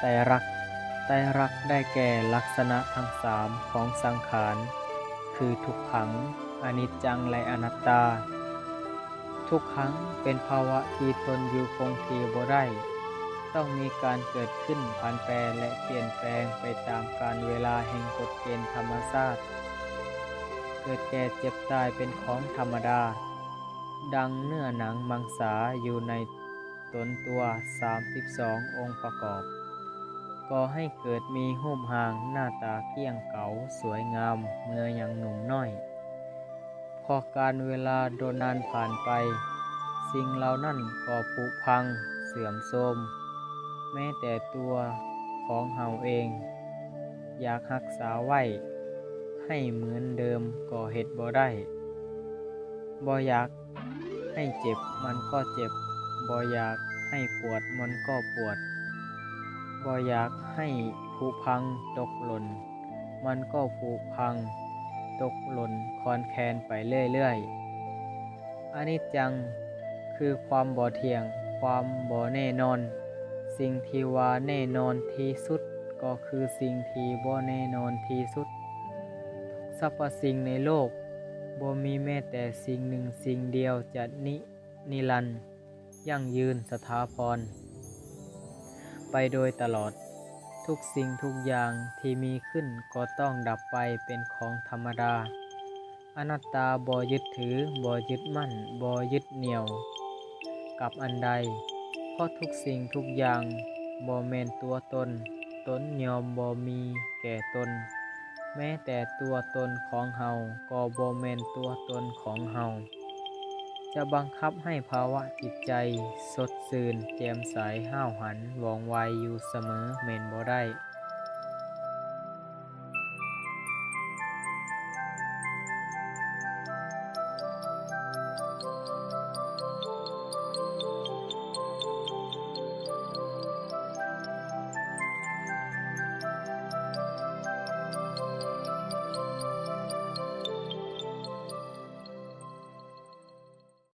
ໄຕລັກ ໄຕລັກໄດ້ແກ່ລັກສະນະທັງສາມຂອງສັງຂານ ຄື ທຸກຂັງ, ອະນິດຈັງ ແລະ ອະນັດຕາ. ທຸກຂັງເປັນພາວະທີ່ທົນຢູ່ຄົງທີ່ບໍ່ໄດ້, ຕ້ອງມີການເກີດຂຶ້ນ, ຜັນແປ ແລະ ປ່ຽນແປງໄປຕາມການເວລາແຫ່ງກົດເກນທຳມະຊາດ. ເກີດແກ່ເຈັບຕາຍເປັນຂອງທຳມະດາ, ດັ່ງເນື້ອໜັງມັງສາຢູ່ໃນຕົນຕົວສາມສິບສອງອົງປະກອບ, ກໍ່ໃຫ້ເກີດມີຮູບຮ່າງໜ້າຕາກ້ຽງເກົາສວຍງາມເມື່ອຍັງໜຸ່ມນ້ອຍ. ເພາະການເວລາດົນນານຜ່ານໄປ, ສິ່ງເຫຼົ່ານັ້ນກໍຜຸພັງ, ເສື່ອມໂຊມ. ແມ້ແຕ່ຕົວຂອງເຮົາເອງ ຢາກຮັກສາໄວ້ໃຫ້ເໝືອນເດີມກໍເຮັດບໍ່ໄດ້. ບໍ່ຢາກໃຫ້ເຈັບມັນກໍເຈັບ, ບໍ່ຢາກໃຫ້ປວດມັນກໍປວດ, ບໍ່ຢາກໃຫ້ຜຸພັງຕົກຫຼົ່ນ ມັນກໍຜຸພັງຕົກຫຼົ່ນຄອນແຄນໄປເລື້ອຍໆ. ອະນິດຈັງ ຄືຄວາມບໍ່ທ່ຽງ, ຄວາມບໍ່ແນ່ນອນ. ສິ່ງທີ່ວ່າແນ່ນອນທີ່ສຸດກໍຄືສິ່ງທີ່ບໍ່ແນ່ນອນທີ່ສຸດ. ທຸກສັບພະສິ່ງໃນໂລກ ບໍ່ມີແມ້ແຕ່ສິ່ງໜຶ່ງສິ່ງດຽວຈະນິ ນິລັນ, ຢັ້ງຢືນ, ສະຖາພອນໄປໂດຍຕະຫຼອດ. ທຸກສິ່ງທຸກຢ່າງທີ່ມີຂຶ້ນກໍຕ້ອງດັບໄປເປັນຂອງທຳມະດາ. ອະນັດຕາບໍ່ຍຶດຖື, ບໍ່ຍຶດໝັ້ນ, ບໍ່ຍຶດໜ່ຽວກັບອັນໃດ, ເພາະທຸກສິ່ງທຸກຢ່າງບໍ່ແມ່ນຕົວຕົນ, ຕົນຍ່ອມບໍ່ມີແກ່ຕົນ. ແມ້ແຕ່ຕົວຕົນຂອງເຮົາກໍບໍ່ແມ່ນຕົວຕົນຂອງເຮົາ. ຈະບັງຄັບໃຫ້ພາວະຈິດໃຈສົດຊື່ນ, ແຈ່ມໃສ, ຫ້າວຫັນ, ວ່ອງໄວຢູ່ສະເໝີແມ່ນບໍ່ໄດ້.